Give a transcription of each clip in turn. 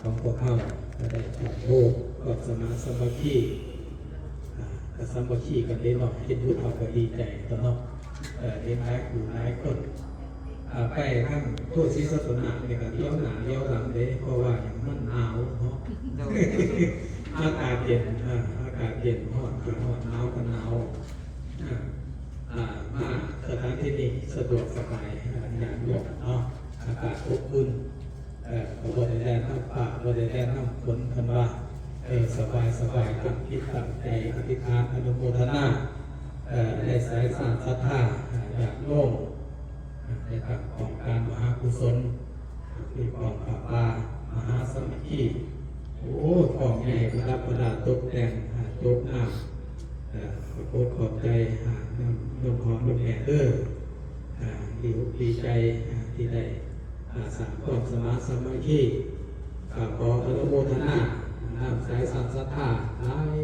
ຂອງພວກເຮົາກໍໄດ້ຮ່ວມໂຮມຄວາມສະໝັກສາມັກຄີ ອ່າ ກໍສາມັກຄີກັນເດ້ເນາະ ເຫັນຜູ້ເຖົ້າກໍດີໃຈຕົວະເນາະ ເອີ ເຫັນຫຼາຍຄູ່ຫຼາຍຄົນ ອ່າ ໄປທາງໂທສີສັດຕະນາກນີ້ກໍຫຼຽວໜ້າຫຼຽວຫຼັງເດ້ ເພາະວ່າຫຍັງ ມັນໜາວເນາະ ໂດຍ ອາກາດເຢັນ ອ່າ ອາກາດເຢັນ ຮ້ອນກໍຮ້ອນ ໜາວກໍໜາວ ອ່າ ອ່າ ມາສະຖານທີ່ນີ້ສະດວກສະບາຍ ອ່າ ຍາດໂຍມເນາະ ອາກາດອົບອຸ່ນ ເອີ ກໍບໍ່ໄດ້ແລ່ນນຳຟ້າ ບໍ່ໄດ້ແລ່ນນຳຝົນ ເພິ່ນວ່າ ເອີ ສະບາຍໆ ຕັ້ງຈິດຕັ້ງໃຈ ອະທິຖານ ອະນຸໂມທະນາ ເອີ ໃນສາຍສາດສັດທາ ຍາດໂຍມ ເອີ ໄດ້ຕັ້ງກອງການມະຫາກຸສົນ ຄືກອງຜ້າປ່າມະຫາສາມັກຄີ ໂອ້ ກອງໃຫຍ່ປະດັບປະດາຕົກແຕ່ງ ຈົກນ້ຳ ເອີ ຂອບອົກຂອບໃຈ ອ່າ ໂຍມ ໂຍມຫອມໂຍມແອເດີ ອ່າ ດີອົກດີໃຈ ອ່າ ທີ່ໄດ້ ອ່າ ສ້າງຄວາມສະໝັກສາມັກຄີ ກໍຂໍອະນຸໂມທະນານຳສາຍສາດສັດທາຫຼາຍ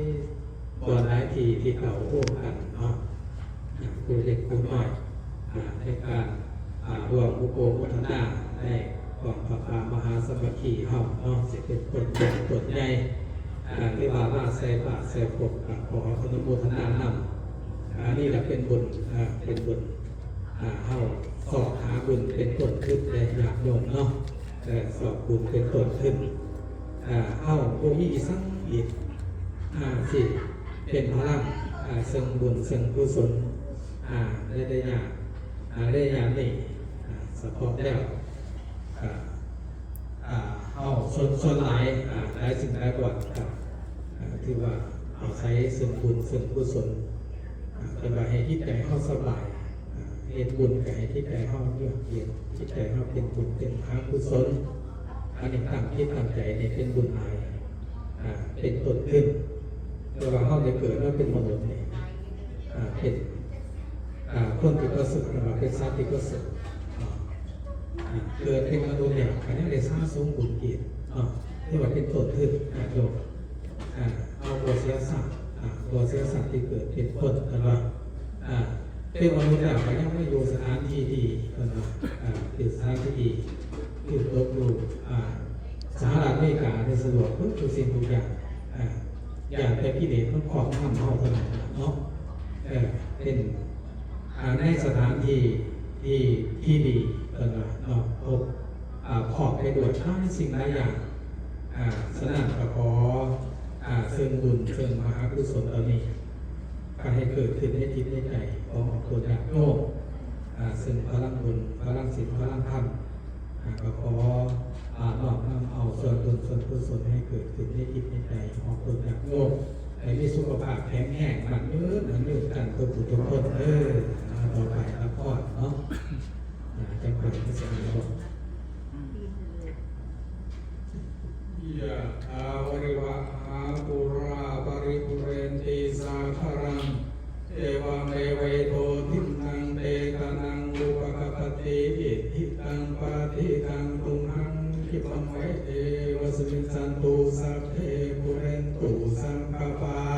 ບ່ອນຫຼາຍທີ່ ທີ່ເຂົ້າຮ່ວມກັນເນາະ ອ່າ ຜູ້ເລັກຜູ້ນ້ອຍ ອ່າ ໃນການ ອ່າ ຮ່ວມອະນຸໂມທະນາໃນກອງຜ້າປ່າມະຫາສາມັກຄີເຮົາເນາະ ຊິເປັນຕົ້ນໃຫຍ່ ຕົ້ນໃຫຍ່ ອ່າ ຫຼືວ່າມາໃສ່ບາດໃສ່ພົດ ກໍຂໍອະນຸໂມທະນານຳ ອັນນີ້ລະເປັນບຸນ ອ່າ ເປັນບຸນ ອ່າ ເຮົາຊອກຫາບຸນເປັນຕົ້ນທຶນແດ່ຍາດໂຍມເນາະ ເອີ ຊອກບຸນເປັນຕົ້ນທຶນ ອ່າ ເຮົາບໍ່ມີອີ່ສັງອີກ ອ່າ ທີ່ເປັນພະລັງ ອ່າ ເຊິ່ງບຸນເຊິ່ງກຸສົນ ອ່າ ໃນໄລຍະ ອ່າ ໄລຍະນີ້ ອ່າ ສະເພາະແລ້ວ ອ່າ ອ່າ ເຮົາສ່ວນ ສ່ວນຫຼາຍ ອ່າ ຫຼາຍສິ່ງຫຼາຍບ່ອນກໍ ອ່າ ຖືວ່າອາໄສເຊິ່ງບຸນເຊິ່ງກຸສົນ ອ່າ ເພິ່ນວ່າໃຫ້ຈິດໃຈເຮົາສະບາຍ ອ່າ ເຮັດບຸນກໍໃຫ້ຈິດໃຈເຮົາເຍືອກເຢັນ ຈິດໃຈເຮົາເປັນບຸນເປັນທານກຸສົນ ອັນນີ້ຕັ້ງຈິດຕັ້ງໃຈນີ້ເປັນບຸນຫຼາຍ ອ່າ ເປັນຕົ້ນທຶນ ແຕ່ວ່າເຮົາໄດ້ເກີດມາເປັນມະນຸດນີ້ ອ່າ ເປັນ ອ່າ ຄົນທີ່ປະເສີດ ເອີ້ນວ່າເປັນສັດທີ່ປະເສີດເນາະ ອ່າ ເກີດເປັນມະນຸດແລ້ວກໍຍັງໄດ້ສະສົມບຸນອີກເນາະ ຖືວ່າເປັນຕົ້ນທຶນ ຍາດໂຍມ ອ່າ ເຮົາບໍ່ເສຍຊາດ ອ່າ ບໍ່ເສຍຊາດທີ່ເກີດເປັນຄົນ ເພິ່ນວ່າ ອ່າ ເປັນມະນຸດແລ້ວກໍຍັງມາຢູ່ສະຖານທີ່ດີ ເພິ່ນວ່າ ອ່າ ຢູ່ສະຖານທີ່ດີ ຢູ່ຕົກຢູ່ ອ່າ ສະຫະລັດອາເມລິການີ້ສະດວກເບິດທຸກສິ່ງທຸກຢ່າງ ອ່າ ຢ່າງແຕ່ກິເລດມັນຄອບງຳເຮົາເທົ່ານັ້ນເນາະ ເອີ ເປັນ ອ່າ ໃນສະຖານທີ່ທີ່ ທີ່ດີ ເພິ່ນວ່າເນາະ ພົບ ອ່າ ຄອບໄປດ້ວຍຫຼາຍສິ່ງຫຼາຍຢ່າງ ອ່າ ສະນັ້ນກໍຂໍ ອ່າ ເຊີນບຸນເຊີນມະຫາກຸສົນເຫຼົ່ານີ້ ກໍໃຫ້ເກີດຂຶ້ນໃນຈິດໃນໃຈຂອງອອກຕົນຍາດໂຍມ ອ່າ ເຊິ່ງພະລັງບຸນ ພະລັງສິນ ພະລັງທຳ ອ່າ ກໍຂໍ ອ່າ ນ້ອມນຳເອົາສ່ວນບຸນສ່ວນກຸສົນໃຫ້ເກີດຂຶ້ນໃນຈິດໃນໃຈຂອງຕົນຍາດໂຍມ ໃຫ້ມີສຸຂະພາບແຂງແຮງ ໝັ້ນຍືນ ໝັ້ນຍືນກັນທຸກຜູ້ທຸກຄົນເດີ. ອ່າ ຕໍ່ໄປຮັບພອນເນາະ ອ່າ ຈັກໜ້ອຍກໍຊິໄດ້ບອກ. ຍະຖາ ວາລິວະຫາ ປູຣາ ປະລິປູເຣນຕິ ສາຄະລັງ ເອວັງ ເອວະ ເອໂຕ ທິນນັງ ເປຕານັງ ອຸປະກັບປະຕິ ອິດຖິຕັງ ປະຕິຕັງ ຕຸມຫັງ ຂິບປະເວ ເທວະ ສະມິດສັນຕຸ ສັບເພ ປູເຣນຕຸ ສັງກະປາ